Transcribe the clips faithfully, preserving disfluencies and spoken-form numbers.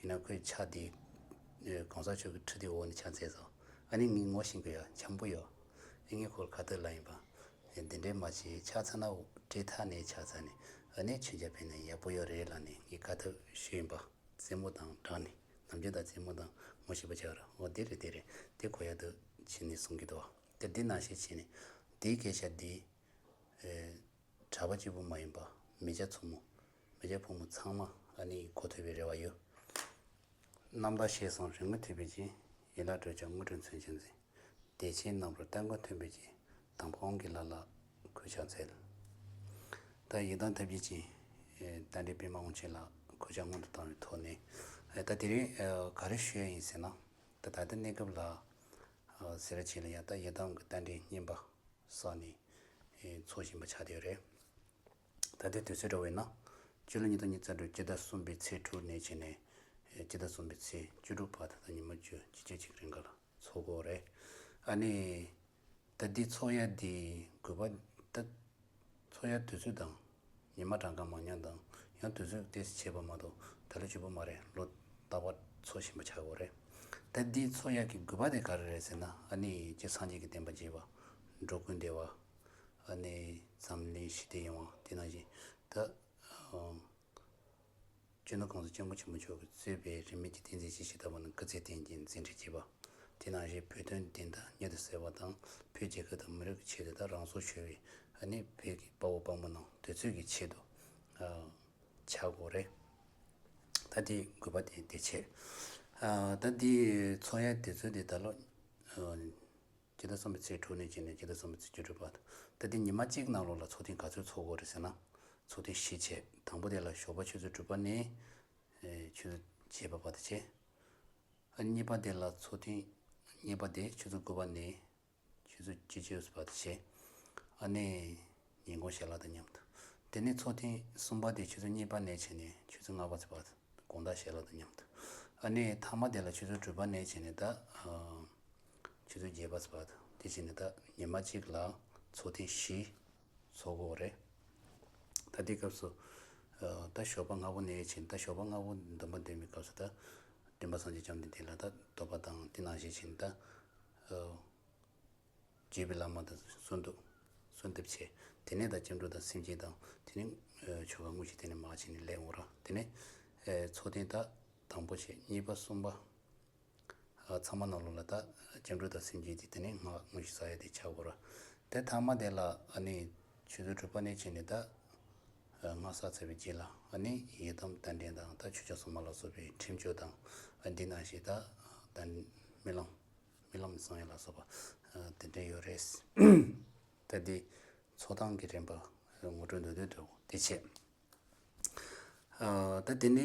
ན་ཁོས་ཕྱག་དེ་གོང་ས་མཆོག་གི་ཁྲི་དེ་འོག་ནས་ཕྱག་འཚལ་སོང་། ཨ་ནི་ངས་ངོ་ཤེས་ཀྱི་ཡོད། འཇམ་པོ་ཡོད། ཨེ་ངས་ཁོར་ཁ་ཐུག་ལབ་ཡིན་པ། ཨེ་འདི་འདྲས་མ་བྱེད། ཕྱག་འཚལ་ན་བྲེལ་ཐག་ནས་ཕྱག་འཚལ་ནས། ཨ་ནི་མཆོད་མཇལ་ཕུལ་ན་ཡག་པོ་ཡོད་རེད་ལབ་ནས་ངས་ཁ་ཐུག་ཞུས་ཡིན་པ། རྩེད་མོ་དང་སྦྲགས་ནས། ནམ་རྒྱུན་དང་རྩེད་མོ་དང་ངོ་ཤེས་པ་བྱས་པ་རེད། འོ་དེ་རེད། དེ་རེད། དེ་གོ་ཡག་འདུག་བྱས་ནས་གསུང་གི་འདུག་དེ་འདི་ནང་བཞིན་བྱས་ནས་དེའི་སྐད་ཆ་འདི། ཨེ། གྲྭ་པ་གཅིག་པུ་མ་ཡིན་པ་མི་སྐྱ་ཚོ་མོ། མི་སྐྱ་ཕོ་མོ་ཚང་མ་ཨ་ནི་གོ་ཐུབ་པའི་རེ་བ་ཡོད། རྣམ་དག་ཞེས་སོགས་རིག་མུ་མཐུད་པའི་རྐྱེན། ཡན་ལག་བགྲོད་བྱ་དངོས་གྲུབ་མཚོན་ཆ་འཛིན། བདེ་ཆེན་རྣམ་རོལ་རྟ་མགོ་མཐོན་པོའི་རྐྱེན། དང་པོ་དབང་གི་ལྷ་ལ་གུས་ཕྱག་འཚལ། ད་ཡི་དམ་ཐམས་ཅད་ཀྱི་རྟ་མགྲིན་པདྨ་དབང་ཆེན་ལ་གུས་ཕྱག་སྔོན་དུ་བཏང་བའི་ཐོག་ནས། ད་དེ་རིང་ག་རེ་ཞུ་ཡ་ཡིན་ཟེར་ན། ད་ད་ལྟ་གནས་སྐབས་ལ་སེ་ར་བྱེས་ལ་ཡ་ད་ཡི་དམ་གྱི་རྟ་མགྲིན་བསྙེན་པ་བསགས་ནས་འཚོགས་བཞིན་པ་ཆགས་བསྡད་ཡོད་རེད། ད་ལྟའི་དུས་ཚོད་འདྲ་བས་ན། སྤྱི་ལོ་ཉིས་སྟོང་ཉི་ཤུ་རྩ་དྲུག་སྤྱི་ཟླ་གསུམ་པའི་ཚེས་དྲུག་ནས་བྱས་ནས་སྤྱི་ཟླ་གསུམ་པའི་ཚེས་བཅུ་དྲུག་བར་དུ་ད་ཉི་མ་བཅུ་བཅུ་གཅིག་རིང་ག་ལ་འཚོགས་དགོས་རེད། ཨ་ནི། ད་འདི་འཚོགས་ཡ་འདི་དགོས་པ་ད། འཚོགས་ཡ་དུས་ཚོད་དང་། ཉི་མ་གྲངས་ཀ་མང་ཉུང་དང་ཡང་དུས་ཚོད་ཏོག་ཙམ་ཕྱེ་བ་མ་གཏོགས་ད་ལོ་གཅིག་པོ་མ་རེད། ལོ་རྟག་པར་འཚོགས་བཞིན་པ་ཆགས་ཡོད་རེད། ད་འདི་འཚོགས་ཡག་གི་དགོས་པ་དེ་ག་རེ་རེད་ཟེར་ན། ཨ་ནི་སྤྱིར་སངས་རྒྱས་ཀྱི་བསྟན་པ་རྒྱས་པ། འགྲོ་ཀུན་བདེ་བ། ཨ་ནི་འཛམ་གླིང་ཞི་བདེ་ཡོང་བ། དེ་ནང་བཞིན་ད། སྤྱི་ནོར་༸གོང་ས་༸སྐྱབས་མགོན་ཆེན་པོ་མཆོག་གིས་གཙོས་པའི་རིས་མེད་ཀྱི་བསྟན་འཛིན་སྐྱེས་ཆེན་ཞིག་ལྟ་བུ་ནི་སྐུ་ཚེ་བརྟན་ཅིང་འཛིན་གྲྭ་རྒྱས་པ། དེ་ནང་བཞིན་བོད་དོན་བདེན་མཐའ་མྱུར་དུ་གསལ་བ་དང་། བོད་རྒྱལ་ཁབ་དང་མི་རིགས་ཀྱི་ཆེད་དུ་དང་རང་སྲོག་ཤོར་བའི་ཨ་ནི་བོད་ཀྱི་དཔའ་བོ་དཔའ་མོ་རྣམས་དེ་ཚོའི་གི་ཆེད་དུ་ཨ་ཆགས་དགོས་རེད། ད་དེ་དགོས་པ་དེ་དེ་བྱས། ཨ་ད་དེ་འཚོགས་ཡ་དེ་ཚོ་དེ་ད་ལོ་ཨ་སྤྱི་ཟླ་གསུམ་པའི་ཚེས་དྲུག་ནས་བྱས་ནས་སྤྱི་ཟླ་གསུམ་པའི་ཚེས་བཅུ་དྲུག་བར་དུ། ད་དེ་ཉི་མ་གཅིག་ནང་ལོགས་ལ་ཚོགས་ཐེངས་ག་ཚོད་འཚོགས་དགོས་རེད་ཟེར་ན། ཚོགས་ཐེངས་བཞི་བྱས། དང་པོ་དེ་ལ་ཞོགས་པ་ཆུ་ཚོད་དྲུག་པ་ནས། ཨེ། ཆུ་ཚོད་བརྒྱད་པ་བར་དུ་བྱས། ཨ་གཉིས་པ་དེ་ལ་ཚོགས་ཐེངས་གཉིས་པ་དེ་ཆུ་ཚོད་དགུ་པ་ནས་ཆུ་ཚོད་བཅུ་གཅིག་བར་དུ་བྱས། ཨ་ནི་ཉིན་གུང་ཞལ་ལག་དང་མཉམ་དུ། དེ་ནས་ཚོགས་ཐེངས་གསུམ་པ་དེ་ཆུ་ཚོད་གཉིས་པ་ནས་བྱས་ནས་ཆུ་ཚོད་ལྔ་པ་བར་དུ་དགོང་དག་ཞལ་ལག་དང་མཉམ་དུ། ཨ་ནི་མཐའ་མ་དེ་ལ་ཆུ་ཚོད་དྲུག་པ་ནས་བྱས་ནས་ད། ཨ། ཆུ་ཚོད་བརྒྱད་པ་ཙམ་བར་དུ། དེ་བྱས་ནས་ད་ཉི་མ་གཅིག་ལ་ཚོགས་ཐེངས་བཞི་ཚོགས་དགོས་རེད། ད་དེའི་སྐབས་སུ། ཨ། ད་ཞོགས་པ་སྔ་པོ་ནས་བྱས་ནས་ད་ཞོགས་པ་སྔ་པོ་འདོན་པ་འདོན་པའི་སྐབས་སུ་ད། སྟོན་པ་སངས་རྒྱས་བཅོམ་ལྡན་འདས་ལ་ད་འདོད་པ་དང་དེ་ནང་བཞིན་བྱས་ནས་ད། ཨ། བརྒྱུད་པའི་བླ་མ་དང་གསོལ་འདེབས། གསོལ་འདེབས་བྱས། དེ་ནས་ད་སྐྱབས་འགྲོ་དང་སེམས་བསྐྱེད་དང་དེ་ནས་ཆོ་ག་དངོས་གཞི་དེ་ནས་མར་བྱས་ནས་ལེན་འོང་ར། དེ་ནས་ཚོགས་ཐེངས་ད་དང་པོ་བྱས། གཉིས་པ་གསུམ་པ། ཚང་མ་ནང་ལོགས་ལ་ད་སྐྱབས་འགྲོ་དང་སེམས་བསྐྱེད་དེ་དེ་ནས་སྔགས་དངོས་གཞི་བསགས་ཡ་དེ་ཆགས་འོང་ར། དེ་མཐའ་མ་དེ་ལ་ཨ་ནི་ཆུ་ཚོད་དྲུག་པ་ནས་བྱས་ནས་ད་སྔགས་བསགས་ཚར་བའི་རྗེས་ལ་ཨ་ནི་ཡི་དམ་རྟ་མགྲིན་དང་ད་ཆོས་སྐྱོང་སྲུང་མ་ལ་སོགས་པའི་ཁྲིམས་གཅོད་དང་འདི་ནང་བཞིན་ད་ད་རྨི་ལམ། རྨི་ལམ་གསང་བ་ལ་སོགས་པ་དེ་འདྲ་ཡོད་རེད། ད་འདི་ཚོགས་སྟངས་ཀྱི་རིམ་པ་ངོ་སྤྲོད་མདོར་བསྡུས་འདྲ་བོ་དེ་བྱས། ད་དེ་ནས་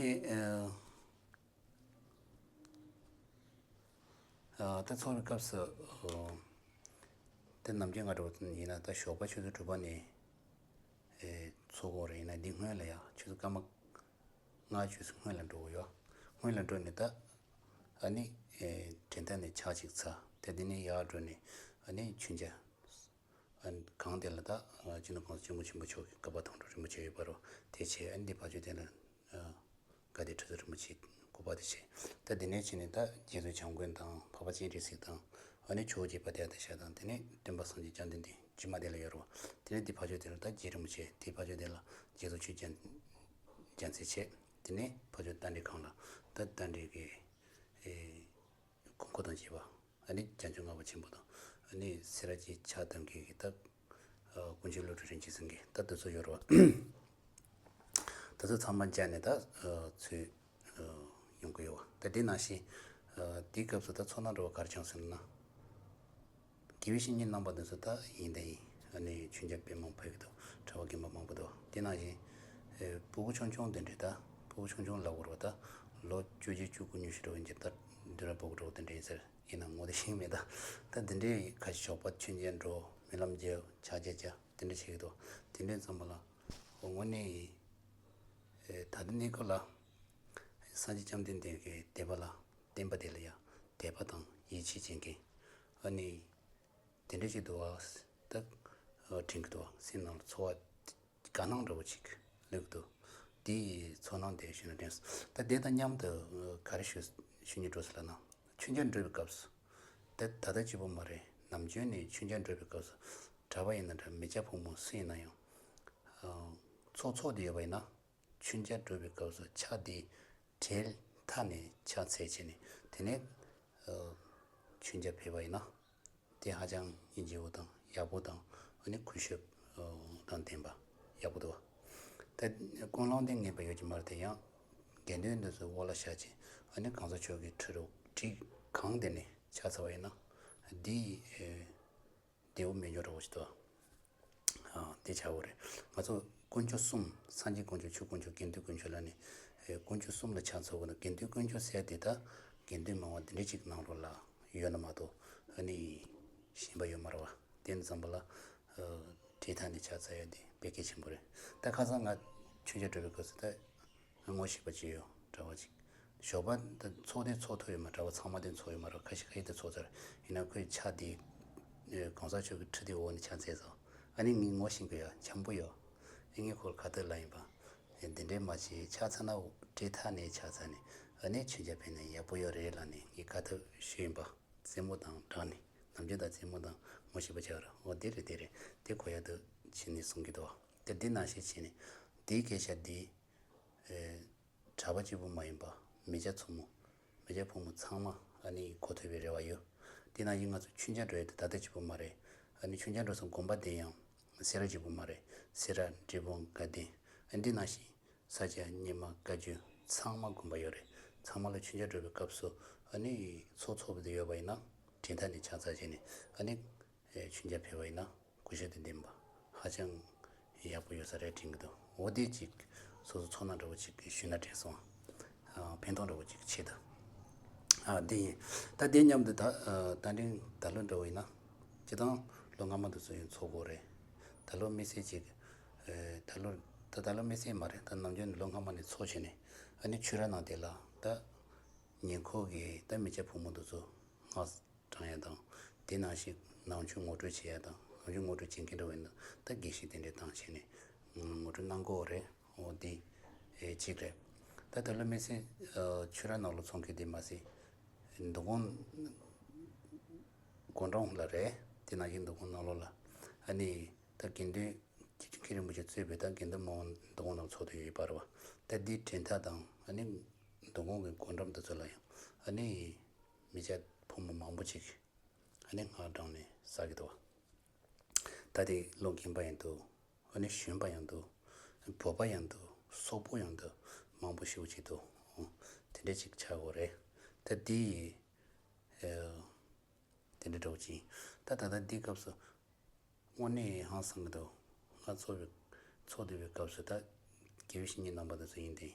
ད་ཚོགས་པའི་སྐབས་སུ་ད་ནམ་རྒྱུན་ང་འདྲ་བོ་ཡིན་ན་ད་ཞོགས་པ་ཆུ་ཚོད་དྲུག་པ་ནས་ཚོགས་དགོས་རེད། ཡིན་ན་འདི་སྔོན་ལ་ཡ་ཆུ་ཚོད་སྐར་མ་ལྔ་བཅུ་སྔོན་ལ་འགྲོ་དགོས་ཡོད། སྔོན་ལ་འགྲོ་ནས་ད་ཨ་ནི་དྲན་རྟེན་ནས་ཕྱག་གཅིག་འཚལ། དེ་དེ་ནས་ཡར་འགྲོ་ནས་ཨ་ནི་མཆོད་མཇལ། གང་དེ་ལ་ད་སྤྱི་ནོར་༸གོང་ས་༸སྐྱབས་མགོན་ཆེན་པོ་མཆོག་གི་བཀའ་པ་དོན་གྲུབ་རིན་པོ་ཆེ་ཡོད་པ་རོ། དེ་བྱས། ཨ་ནི་འདི་ཕར་ཕྱོགས་དེ་ལ་དགའ་ལྡན་ཁྲི་ཟུར་རིན་པོ་ཆེ་སྐུ་པར་དེ་བྱས། ད་དེ་ནས་ཕྱིན་ནས་ད་རྗེ་བཙུན་བྱམས་མགོན་དང་འཕགས་པ་སྤྱན་རས་གཟིགས་དང་ཨ་ནི་ཇོ་བོ་རྗེ་དཔལ་ལྡན་ཨ་ཏི་ཤ་དང་དེ་ནས་སྟོན་པ་སངས་རྒྱས་བཅོམ་ལྡན་འདས་རྗེས་མ་དེ་ལ་ཡོད་རོ། དེ་ནས་འདི་ཕར་ཕྱོགས་དེ་ལ་ད་རྗེ་རིན་པོ་ཆེ། དེ་ཕར་ཕྱོགས་དེ་ལ་རྗེ་བཙུན་ཆོས་རྒྱལ་རྒྱལ་མཚན་བྱས། དེ་ནས་ཕར་ཕྱོགས་རྟ་མགྲིན་ཁང་ལ་ད་རྟ་མགྲིན་གྱི་དགོས་མཁོ་དང་བཅས་པ། ཨ་ནི་བྱང་ཆུབ་སྔགས་པ་ཆེན་པོ་དང་། ཨ་ནི་སེ་ར་བྱེས་ཕྱག་གདམས་མཁན་གྱི་ད་ཀུན་མཁྱེན་བློ་གྲོས་རིན་ཆེན་ཟེར་མཁན་ད་དེ་ཚོ་ཡོད་རེད་བ། དེ་ཚོ་ཚང་མ་མཇལ་ནས་ད་ཚུར་ཡོང་གི་ཡོད་བ། ད་དེ་ནང་བཞིན་དེའི་སྐབས་སུ་ད་ཚོར་སྣང་འདྲ་བོ་ག་རེ་བྱུང་ཟེར་ན། དགེ་བའི་བཤེས་གཉེན་རྣམ་པ་དེ་ཚོ་ད་ཡིན་ད་ཡིན། ཨ་ནི་མཆོད་མཇལ་དཔེ་མང་ཕེབས་ཀྱི་འདུག་གྲྭ་པ་རྒན་པ་མང་པོ་འདུག་དེ་ནང་བཞིན་ཕྲུ་གུ་ཆུང་ཆུང་དེ་འདྲས་ད་ཕྲུ་གུ་ཆུང་ཆུང་ལབ་དགོས་རེད་བ། ད་ལོ་བཅུ་བཞི་བཅུ་དགུ་ཉི་ཤུ་འདྲ་བོ་ཡིན་གྱི་ད་འདི་འདྲ་ཕྲུ་གུ་འདྲ་བོ་དེ་འདྲས་ཡིན་ཟེར། ཡིན་ན་ངོ་དེ་ཤེས་མེད་ད། ད་དེ་འདྲས་ཁ་ཤས་ཞོགས་པ་མཆོད་མཇལ་འགྲོ། རྨི་ལམ་མཇལ། ཕྱག་མཇལ་བྱ། དེ་འདྲས་བྱེད་ཀྱི་འདུག་དེ་འདྲས་ཙམ་པ་ལ་དངོས་གནས་ད་ལྟ་གནས་སྐབས་ལ་སངས་རྒྱས་བཅོམ་ལྡན་འདས་ཀྱི་དད་པ་ལ་བརྟེན་པ་དེ་ལ་ཡང་དད་པ་དང་ཡིད་ཆེས་བྱེད་མཁན། ཨ་ནི་དེ་འདྲ་ཞིག་འདུག་བ། ད་དྲན་གྱི་འདུག་བ། སེམས་ནང་ལ་ཚོར་བ་དགའ་སྣང་འདྲ་བོ་ཅིག་སླེབས་ཀྱི་འདུག་དེའི་ཚོར་སྣང་དེ་ཞུས་ན་དྲན་སོང་། ད་དེ་དང་མཉམ་དུ་ ག་རེ་ཞུ་ཞུ་སྙིང་འདོད་སོང་ལབ་ན། མཆོད་མཇལ་འགྲོ་བའི་སྐབས་སུ། དེ་ད་ལྟ་གཅིག་པུ་མ་རེད། ནམ་རྒྱུན་ནས་མཆོད་མཇལ་འགྲོ་བའི་སྐབས་སུ། གྲྭ་པ་ཡིན་ན་འདྲ། མི་སྐྱ་ཕོ་མོ་སུ་ཡིན་ན་ཡང་། ཨ། ཚོགས་འཚོགས་བསྡད་ཡོད་པ་ཡིན་ན། མཆོད་མཇལ་འགྲོ་བའི་སྐབས་སུ་ཕྱག་དེ་གྲལ་མཐའ་ནས་ཕྱག་འཚལ་བྱས་ནས། དེ་ནས་ཨ་མཆོད་མཇལ་ཕེབས་པ་ཡིན་ན། དེ་ཧ་ཅང་སྙིང་རྗེ་བོ་དང་ཡག་པོ་དང་། ཨ་ནི་གུས་ཞབས་དང་ལྡན་པ་ཡག་པོ་འདུག་བ། ད་ཀུན་སློང་དེ་ངེས་པ་ཡོད་ཀྱི་མ་རེད་དེ། ཡང་དགེ་འདུན་འདི་ཚོ་འོག་ལ་བཞག་བྱས། ཨ་ནི་གང་ཟག་ཆོས་ཀྱི་ཁྲི་རུ་ཁྲི་གང་དེ་ནས་ཕྱག་འཚལ་བ་ཡིན་ན། འདི་ཨེ་བདེ་བོ་མེད་འཇོག་འདྲ་བོ་ཞིག་འདུག་བ། ཨ། དེ་བྱ་དགོས་རེད། ང་ཚོ་དཀོན་མཆོག་གསུམ། སངས་རྒྱས་དཀོན་མཆོག་ཆོས་དཀོན་མཆོག་དགེ་འདུན་དཀོན་མཆོག་ལབ་ནས། ཨེ་དཀོན་མཆོག་གསུམ་ལ་ཕྱག་འཚལ་དགོས་ན། དགེ་འདུན་དཀོན་མཆོག་ཟེར་དེ་ད་དགེ་འདུན་མང་བ་འདི་འདྲ་ཅིག་ནང་ལོགས་ལ་ཡོད་ན་མ་གཏོགས། ཨ་ནི་གཞན་པ་ཡོད་མ་རེད་བ། དེ་ནི་ཙམ་པ་ལ་ཨ་གྲལ་མཐའ་ནས་ཕྱག་འཚལ་ཡ་དེ་དཔེ་གལ་ཆེན་པོ་རེད། ད་ཁ་སང་ང་མཆོད་མཇལ་འགྲོ་བའི་སྐབས་སུ། ད་ངོ་ཤེས་པ་ཅིག་ཡོད། གྲྭ་པ་ཅིག་ཞོགས་པ་ད་ཚོགས་དེ་ཚོགས་ཐུབ་ཡོད་མ་རེད། གྲྭ་པ་ཚང་མ་དེ་ཚོགས་ཡོད་མ་རེད། ཁ་ཤས་ཁ་ཤས་དེ་ཚོགས་ཚར། ཡིན་ན་ཁོས་ཕྱག་དེ་ཨེ་གང་ཟག་ཆོས་ཀྱི་ཁྲི་དེ་འོག་ནས་ཕྱག་འཚལ་སོང་། ཨ་ནི་ངས་ངོ་ཤེས་ཀྱི་ཡོད། འཇམ་པོ་ཡོད། ཨ། ངས་ཁོར་ཁ་ཐུག་ལབ་ཡིན་པ། ཨེ་འདི་འདྲས་མ་བྱེད། ཕྱག་འཚལ་ན་གྲལ་མཐའ་ནས་ཕྱག་འཚལ་ནས། ཨ་ནི་མཆོད་མཇལ་ཕེབས་ན་ཡག་པོ་ཡོད་རེད་ལབ་ནས་ངས་ཁ་ཐུག་ཞུས་ཡིན་པ། རྩེད་མོ་དང་སྦྲགས་ནས། ནམ་རྒྱུན་དང་རྩེད་མོ་དང་ངོ་ཤེས་པ་བྱ་བར། འོ་དེ་རེད། དེ་རེད། དེ་གོ་ཡག་འདུག་བྱས་ནས་གསུང་གི་འདུག་བ། དེ་འདི་ནང་བཞིན་བྱས་ནས། དེའི་སྐད་ཆ་འདི་ཨེ་གྲྭ་པ་གཅིག་པུ་མ་ཡིན་པ། མི་སྐྱ་ཚོ་མོ། མི་སྐྱ་ཕོ་མོ་ཚང་མ་ཨ་ནི་གོ་ཐུབ་པའི་རེ་བ་ཡོད། དེ་ནང་བཞིན་ང་ཚོ་མཆོད་མཇལ་འགྲོ་ཡ་དེ་ད་ལྟ་གཅིག་པུ་མ་རེད། ཨ་ནི་མཆོད་མཇལ་འགྲོ་སའི་དགོན་པ་དེ་ཡང་སེ་ར་གཅིག་པུ་མ་རེད། སེ་ར། འབྲས་སྤུངས། དགའ་ལྡན། ཨ་འདི་ནང་བཞིན་ས་སྐྱ། སྙེ་མ། བཀའ་བརྒྱུད། ཚང་མ་དགོན་པ་ཡོད་རེད། ཚང་མ་ལ་མཆོད་མཇལ་འགྲོ་བའི་སྐབས་སུ། ཨ་ནི་ཚོགས་ཚོགས་པ་དེ་ཡོད་པ་ཡིན་ན། གྲལ་མཐའ་ནས་ཕྱག་འཚལ་བྱས་ནས། ཨ་ནི་ཨེ་མཆོད་མཇལ་ཕེབས་པ་ཡིན་ན་གུས་ཞབས་དང་ལྡན་པ་ཧ་ཅང་ཡག་པོ་ཡོད་ས་རེད་དྲན་གྱི་འདུག་འོ་དེ་ཅིག་སོ་སོ་ཚོར་སྣང་འདྲ་བོ་ཅིག་ཞུས་ན་དྲན་སོང་། ཨ། ཕན་ཐོགས་འདྲ་བོ་ཅིག་ཆེད་དུ། ཨ། དེ་ཡིན། ད་དེ་མཉམ་དུ་ད་ཨ་རྟ་མགྲིན་ད་ལོ་འདྲ་བོ་ཡིན་ན། སྤྱིར་བཏང་ལོ་སྔ་མ་དེ་ཚོ་ཡང་ཚོགས་ཀྱི་ཡོད་རེད། ད་ལོ་དམིགས་བསལ་ཅིག་ཨེ་ད་ལོ། ད་ད་ལོ་དམིགས་བསལ་མ་རེད། ད་ནམ་རྒྱུན་ནས་ལོ་སྔ་མ་ནས་ཚོགས་བྱས་ནས། ཨ་ནི་ཆོས་ར་ནང་དེ་ལ་ད་ཉེ་འཁོར་གྱི་ད་མི་སྐྱ་ཕོ་མོ་དེ་ཚོ་སྔགས་བགྲང་ཡ་དང་། དེ་ནང་བཞིན་ནང་ཆོས་ངོ་སྤྲོད་བྱེད་ཡ་དང་། ནང་ཆོས་ངོ་སྤྲོད་བྱེད་མཁན་འདྲ་བོ་ཡིན་ན་ད་དགེ་བཤེས་དེ་འདྲས་བཏང་བྱས་ནས་ངོ་སྤྲོད་གནང་གི་ཡོད་རེད། འོ་དེ་ཨེ་གཅིག་རེད། ད་ད་ལོ་དམིགས་བསལ་ཨ་ཆོས་ར་ནང་ལོགས་ཚོགས་མཁན་དེ་མ་ཟད། མདོ་ཁམས་སྒོ་འགྲམ་ལ་རེད། དེ་ནང་བཞིན་མདོ་ཁམས་ནང་ལོགས་ལ། ཨ་ནི་ད་དགེ་འདུན་ཆོས་རྗེ་མཁན་རིན་པོ་ཆེ་གཙོས་པའི་ད་དགེ་འདུན་མང་པོ་མདོ་ཁམས་ནང་ཚོགས་བསྡད་ཡོད་པ་རེད་བ། ད་འདིའི་གྲལ་མཐའ་དང་། ཨ་ནི་མདོ་ཁམས་ཀྱི་སྒོ་འགྲམ་དེ་ཚོ་ལ་ཡང་། ཨ་ནི་མི་སྐྱ་ཕོ་མོ་མང་པོ་ཅིག་ཨ་ནི་སྔགས་བགྲངས་ནས་བསགས་ཀྱི་འདུག་བ། ད་དེ་ལོ་རྒན་པ་ཡང་འདུག་ཨ་ནི་གཞོན་པ་ཡང་འདུག་བོད་པ་ཡང་འདུག་སོག་པོ་ཡང་འདུག་མང་པོ་ཞེ་པོ་ཅིག་འདུག་འོ། དེ་འདྲ་ཅིག་ཆགས་ཡོད་རེད། ད་དེ་ཡི་ཨེ་དེ་འདྲ་འདྲ་བོ་ཅིག་ད་ད་ལྟ་འདི་སྐབས་སུ་དངོས་གནས་ཧང་སང་གི་འདུག་ང་ཚོགས་པའི་ཚོགས་བསྡད་པའི་སྐབས་སུ་ད་དགེ་བའི་བཤེས་གཉེན་རྣམ་པ་དེ་ཚོ་ཡིན་ཏེ།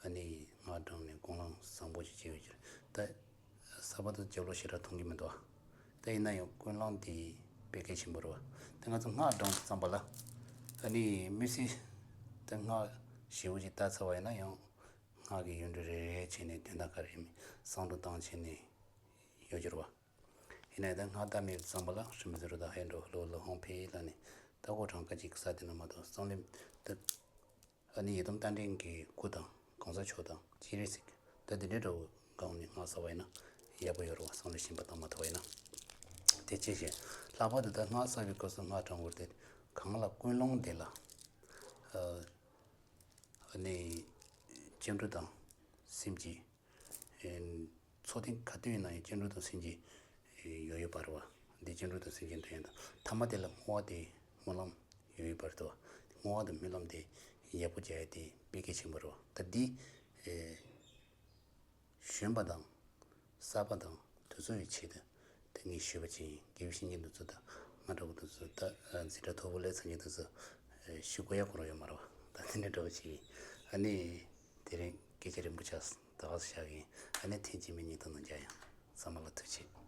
ཨ་ནི་སྔགས་བགྲངས་ནས་སྐོང་ལམ་བཟང་པོ་ཞིག་བྱས་ཡོད་ཀྱི་རེད། ད་གསར་པ་དེ་རྒྱབ་ལོགས་ཞེ་དྲག་མཐོང་གི་མི་འདུག་ད་ཡིན་ན་ཡང་ཀུན་སློང་དེ་དཔེ་གལ་ཆེན་པོ་རེད་བ། ད་ང་ཚོ་སྔགས་བགྲངས་ཙམ་པ་ལ། ཨ་ནི་དམིགས་བསལ་ད་སྔགས་ཞེ་པོ་ཅིག་བཏབ་ཚར་བ་ཡིན་ན་ཡང་། སྔགས་ཀྱི་ཡོན་ཏན་རེ་རེ་བྱས་ནས་དོན་དག་ག་རེ་མེད་བསམ་བློ་བཏང་བྱས་ནས་ཡོད་ཀྱི་རེད་བ། ཡིན་ན་ཡང་ད་སྔགས་བཏབ་མེད་ཙམ་པ་ལ་ཧྲི་མི་ཟེར་རོ་ད་ཧེ་འགྲོ་ལོ་ལོ་ཧོང་ཕེ་ལ་ནི་ད་གོ་གྲངས་ཀ་ཅིག་ས་དེ་ན་མ་གཏོགས་བསམ་བློ་ད། ཨ་ནི་ཡི་དམ་རྟ་མགྲིན་གྱི་སྐུ་དང་གང་ཟག་མཆོག་དང་སྤྱན་རས་གཟིགས་ད་དེ་འདྲའི་འདྲ་བོ་སྒང་ནས་སྔགས་བསགས་པ་ཡིན་ན་ཡག་པོ་ཡོད་རེད་བ། བསམ་བློ་གཞན་པ་བཏང་མ་ཐུབ་པ་ཡིན་ན། དེ་ཅི་ཞེས་ལྷག་པར་དུ་ད་སྔགས་བསགས་པའི་སྐབས་སུ་སྔགས་བགྲང་དགོས་ཏེ། གང་ལ་ཀུན་སློང་དེ་ལ། ཨ་ནི་སྐྱེ་འགྲོ་དང་སེམས་ཀྱི་ཚོགས་ཐེངས་ག་དུས་ཡིན་ན་ཡང་སྐྱེ་འགྲོ་དང་སེམས་ཀྱི་ཡོད་ཡོད་པ་རེད་བ། འདི་སྐྱེ་འགྲོ་དང་སེམས་ཀྱི་འདྲ་ཡང་དང་ཐ་མ་དེ་ལ་བསྔོ་བ་དེ་སྨོན་ལམ་ཡོད་ཡོད་པ་རེད་དོ། བསྔོ་བ་དང་སྨོན་ལམ་དེ་ཡག་པོ་རྒྱག་ཡ་དེ་དཔེ་གལ་ཆེན་པོ་རེད་བ། ད་འདི་གཞོན་པ་དང་གསར་པ་དང་དེ་ཚོ་ཡི་ཆེད་དུ་ད་ངས་ཞུས་པ་ཅིག་ཡིན། དགེ་བའི་བཤེས་གཉེན་དེ་ཚོ་དང་ང་འདྲ་བོ་དེ་ཚོ་ད་འཛིན་གྲྭ་མཐོ་པོ་སླེབས་ཚར་མཁན་དེ་ཚོ་ཞུ་དགོས་ཡ་གོ་ར་ཡོད་མ་རེད་བ། ད་དེ་འདྲ་འདྲ་བོ་ཅིག་ཡིན། ཨ་ནི་དེ་རིང་སྐད་ཆ་རིང་པོ་ཆགས་སོང་། ད་ག་ས་བཞག་གི་ཡིན། ཨ་ནི་ཐེངས་རྗེས་མའི་ཉིན་ཐོ་ནང་མཇལ་ཡོང་། ཚང་མ་ལ་ཐུགས་རྗེ་ཆེ།